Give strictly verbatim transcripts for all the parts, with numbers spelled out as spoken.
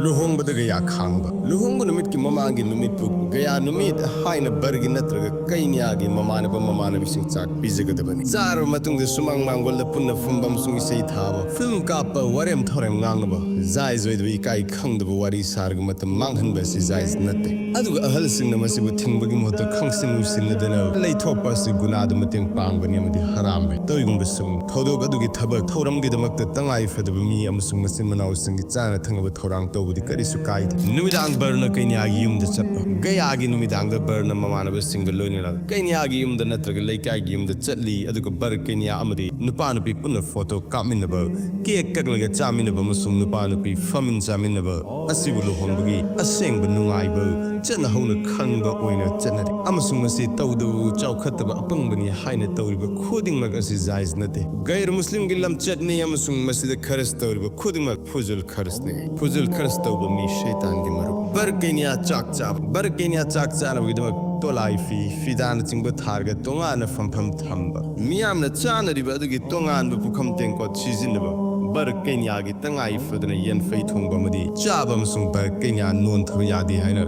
ꯂꯨꯍꯣꯡꯕꯗ ꯒꯌꯥ ꯈꯥꯡꯕ꯫ ꯂꯨꯍꯣꯡꯕ ꯅꯨꯃꯤꯠꯀꯤ ꯃꯃꯥꯡꯒꯤ ꯅꯨꯃꯤꯠꯄꯨ ꯒꯌꯥ ꯅꯨꯃꯤꯠ ꯍꯥꯏꯅ ꯕꯔꯒꯤ ꯅꯠꯇ꯭ꯔꯒ ꯀꯩꯅ꯭ꯌꯥꯒꯤ ꯃꯃꯥꯟꯅꯕ ꯃꯃꯥꯟꯅꯕꯤꯁꯤꯡ ꯆꯥꯛ ꯄꯤꯖꯒꯗꯕꯅꯤ꯫ ꯆꯥꯔꯕ ꯃꯇꯨꯡꯗ ꯁꯨꯃꯥꯡ ꯃꯥꯡꯒꯣꯜꯗ ꯄꯨꯟꯅ ꯐꯝꯕ ꯑꯃꯁꯨꯡ ꯏꯁꯩ ꯊꯥꯕ, ꯐꯤꯂꯝ ꯀꯥꯞꯄ, ꯋꯥꯔꯦꯝ ꯊꯧꯔꯦꯝ ꯉꯥꯡꯅꯕ, ꯖꯥꯏꯖ ꯑꯣꯏꯗꯕ ꯏꯀꯥꯏ ꯈꯪꯗꯕ ꯋꯥꯔꯤ ꯁꯥꯔꯒ ꯃꯇꯝ ꯃꯥꯡꯍꯟꯕ ꯑꯁꯤ ꯖꯥꯏꯖ ꯅꯠꯇꯦ꯫ ꯑꯗꯨꯒ ꯑꯍꯜꯁꯤꯡꯅ ꯃꯁꯤꯕꯨ ꯊꯤꯡꯕꯒꯤ ꯃꯍꯨꯠꯇ ꯈꯪꯁꯤꯟ ꯎꯁꯤꯟꯅꯗꯅ ꯂꯩꯊꯣꯛꯄ ꯑꯁꯤ ꯒꯨꯅꯥꯗ ꯃꯇꯦꯡ ꯄꯥꯡꯕꯅꯤ ꯑꯃꯗꯤ ꯍꯔꯥꯝꯃꯦ꯫ ꯇꯧꯏꯒꯨꯝꯕꯁꯨꯡ ꯊꯧꯗꯣꯛ ꯑꯗꯨꯒꯤ ꯊꯕꯛ ꯊꯧꯔꯝꯒꯤꯗꯃꯛꯇ ꯇꯉꯥꯏ ꯐꯗꯕ ꯃꯤ ꯑꯃꯁꯨꯡ ꯃꯆꯤꯟ ꯃꯅꯥꯎꯁꯤꯡꯒꯤ ꯆꯥꯅ ꯊꯛꯅꯕ ꯊꯧꯔꯥꯡ ꯇꯧꯕꯗꯤ ꯀꯔꯤꯁꯨ ꯀꯥꯏꯗꯦ꯫ ꯅꯨꯃꯤꯗꯥꯡ ꯕꯔꯅ ꯀꯩꯅ꯭ꯌꯥꯒꯤ ꯌꯨꯝꯗ ꯆꯠꯄ꯫ ꯒꯌꯥꯒꯤ ꯅꯨꯃꯤꯗꯥꯡꯗ ꯕꯔꯅ ꯃꯃꯥꯟꯅꯕꯁꯤꯡꯒ ꯂꯣꯏꯅꯅ ꯀꯩꯅ꯭ꯌꯥꯒꯤ ꯌꯨꯝꯗ ꯅꯠꯇ꯭ꯔꯒ ꯂꯩꯀꯥꯏꯒꯤ ꯌꯨꯝꯗ ꯆꯠꯂꯤ, ꯑꯗꯨꯒ ꯕꯔ ꯀꯩꯅ꯭ꯌꯥ ꯑꯃꯗꯤ ꯅꯨꯄꯥ ꯅꯨꯄꯤ ꯄꯨꯟꯅ ꯐꯣꯇꯣ ꯀꯥꯞꯃꯤꯟꯅꯕ, ꯀꯦꯛ ꯀꯛꯂꯒ ꯆꯥꯃꯤꯟꯅꯕ ꯑꯃꯁꯨꯡ ꯅꯨꯄꯥ ꯅꯨꯄꯤ ꯐꯝꯃꯤꯟ ꯆꯥꯃꯤꯟꯅꯕ ꯑꯁꯤꯕꯨ ꯂꯨꯍꯣꯡꯕꯒꯤ ꯑꯁꯦꯡꯕ ꯅꯨꯡꯉꯥꯏꯕ ꯆꯠꯅ ꯍꯧꯅ ꯈꯪꯕ ꯑꯣꯏꯅ ꯆꯠꯅꯔꯤ꯫ ꯑꯃꯁꯨꯡ ꯃꯁꯤ ꯇꯧꯗꯕ ꯆꯥꯎꯈꯠꯇꯕ ꯑꯄꯪꯕꯅꯤ ꯍꯥꯏꯅ ꯇꯧꯔꯤꯕ ꯈꯨꯗꯤꯡꯃꯛ ꯑꯁꯤ ꯖꯥꯏꯖ ꯅꯠꯇꯦ꯫ ꯒꯩꯔ ꯃꯨꯁꯂꯤꯝꯒꯤ ꯂꯝꯆꯠꯅꯤ ꯑꯃꯁꯨꯡ ꯃꯁꯤꯗ ꯈꯔꯁ ꯇꯧꯔꯤꯕ ꯈꯨꯗꯤꯡꯃꯛ ꯐꯨꯖꯨꯜ ꯈꯔꯁꯅꯤ꯫ ꯐꯨꯖꯨꯜ ꯈꯔꯁ ꯇꯧꯕ ꯃꯤ ꯁꯩꯇꯥꯟꯒꯤ ꯃꯔꯨꯞ꯫ ꯕꯔ ꯀꯩꯅ꯭ꯌꯥ ꯆꯥꯛ ꯆꯥꯕ꯫ ꯕꯔ ꯀꯩꯅ꯭ꯌꯥ ꯆꯥꯛ ꯆꯥꯅꯕꯒꯤꯗꯃꯛ ꯇꯣꯂꯥꯏ ꯐꯤ, ꯐꯤꯗꯥꯅꯆꯤꯡꯕ ꯊꯥꯔꯒ ꯇꯣꯉꯥꯟꯅ ꯐꯝꯐꯝ ꯊꯝꯕ꯫ ꯃꯤꯌꯥꯝꯅ ꯆꯥꯅꯔꯤꯕ ꯑꯗꯨꯒꯤ ꯇꯣꯉꯥꯟꯕ ꯄꯨꯈꯝ ꯇꯦꯡꯀꯣꯠ ꯁꯤꯖꯤꯟꯅꯕ꯫ ꯕꯔ ꯀꯩꯅ꯭ꯌꯥꯒꯤ ꯇꯉꯥꯏ ꯐꯗꯅ ꯌꯦꯟꯐꯩ ꯊꯣꯡꯕ ꯑꯃꯗꯤ ꯆꯥꯕ ꯑꯃꯁꯨꯡ ꯕꯔ ꯀꯩꯅ꯭ꯌꯥ ꯅꯣꯟꯊꯕ ꯌꯥꯗꯦ ꯍꯥꯏꯅ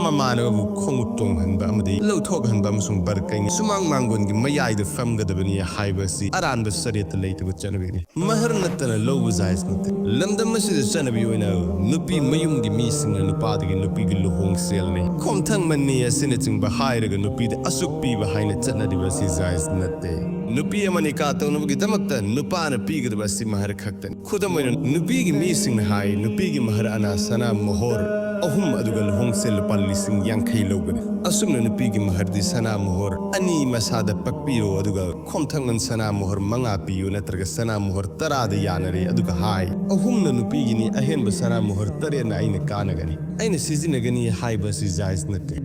ꯃꯃꯥꯟꯅꯕꯕꯨ ꯈꯣꯡꯎꯞ ꯇꯣꯡꯍꯟꯕ ꯑꯃꯗꯤ ꯂꯧꯊꯣꯛꯍꯟꯕ ꯑꯃꯁꯨꯡ ꯕꯔ ꯀꯩꯅ꯭ꯌꯥ ꯁꯨꯃꯥꯡ ꯃꯥꯡꯒꯣꯟꯒꯤ ꯃꯌꯥꯏꯗ ꯐꯝꯒꯗꯕꯅꯤ ꯍꯥꯏꯕ ꯑꯁꯤ ꯑꯔꯥꯟꯕ ꯁꯔꯤꯌꯠꯇ ꯂꯩꯇꯕ ꯆꯠꯅꯕꯤꯅꯤ꯫ ꯃꯍꯔ ꯅꯠꯇꯅ ꯂꯧꯕ ꯖꯥꯏꯖ ꯅꯠꯇꯦ꯫ ꯂꯝꯗꯝ ꯑꯁꯤꯗ ꯆꯠꯅꯕꯤ ꯑꯣꯏꯅ ꯅꯨꯄꯤ ꯃꯌꯨꯝꯒꯤ ꯃꯤꯁꯤꯡꯅ ꯅꯨꯄꯥꯗꯒꯤ ꯅꯨꯄꯤꯒꯤ ꯂꯨꯍꯣꯡ ꯁꯦꯜꯅꯤ, ꯈꯣꯝꯊꯪ ꯃꯟꯅꯤ ꯑꯁꯤꯅꯆꯤꯡꯕ ꯍꯥꯏꯔꯒ ꯅꯨꯄꯤꯗ ꯑꯁꯨꯛ ꯄꯤꯕ ꯍꯥꯏꯅ ꯆꯠꯅꯔꯤꯕ ꯑꯁꯤ ꯖꯥꯏꯖ ꯅꯠꯇꯦ꯫ ꯅꯨꯄꯤ ꯑꯃ ꯅꯤꯀꯥ ꯇꯧꯅꯕꯒꯤꯗꯃꯛꯇ ꯅꯨꯄꯥꯅ ꯄꯤꯒꯗꯕ ꯑꯁꯤ ꯃꯍꯔ ꯈꯛꯇꯅꯤ꯫ ꯈꯨꯗꯝ ꯑꯣꯏꯅ, ꯅꯨꯄꯤꯒꯤ ꯃꯤꯁꯤꯡꯅ ꯍꯥꯏ, ꯅꯨꯄꯤꯒꯤ ꯃꯍꯔ ꯑꯅꯥ ꯁꯅꯥ ꯃꯣꯍꯣꯔ ꯑꯍꯨꯝ, ꯑꯗꯨꯒ ꯂꯨꯍꯣꯡꯁꯦ ꯂꯨꯄꯥ ꯂꯤꯁꯤꯡ ꯌꯥꯡꯈꯩ ꯂꯧꯒꯅꯤ꯫ ꯑꯁꯨꯝꯅ ꯅꯨꯄꯤꯒꯤ ꯃꯍꯔꯗꯤ ꯁꯅꯥ ꯃꯣꯍꯣꯔ ꯑꯅꯤ ꯃꯁꯥꯗ ꯄꯛꯄꯤꯔꯣ, ꯑꯗꯨꯒ ꯈꯣꯝꯊꯪꯃꯟ ꯁꯅꯥ ꯃꯣꯍꯣꯔ ꯃꯉꯥ ꯄꯤꯌꯨ, ꯅꯠꯇ꯭ꯔꯒ ꯁꯅꯥ ꯃꯣꯍꯣꯔ ꯇꯔꯥꯗ ꯌꯥꯅꯔꯦ, ꯑꯗꯨꯒ ꯍꯥꯏ, ꯑꯍꯨꯝꯅ ꯅꯨꯄꯤꯒꯤꯅꯤ, ꯑꯍꯦꯟꯕ ꯁꯅꯥ ꯃꯣꯍꯣꯔ ꯇꯔꯦꯠꯅ ꯑꯩꯅ ꯀꯥꯟꯅꯒꯅꯤ, ꯑꯩꯅ ꯁꯤꯖꯤꯟꯅꯒꯅꯤ ꯍꯥꯏꯕ ꯑꯁꯤ ꯖꯥꯏꯖ ꯅꯠꯇꯦ꯫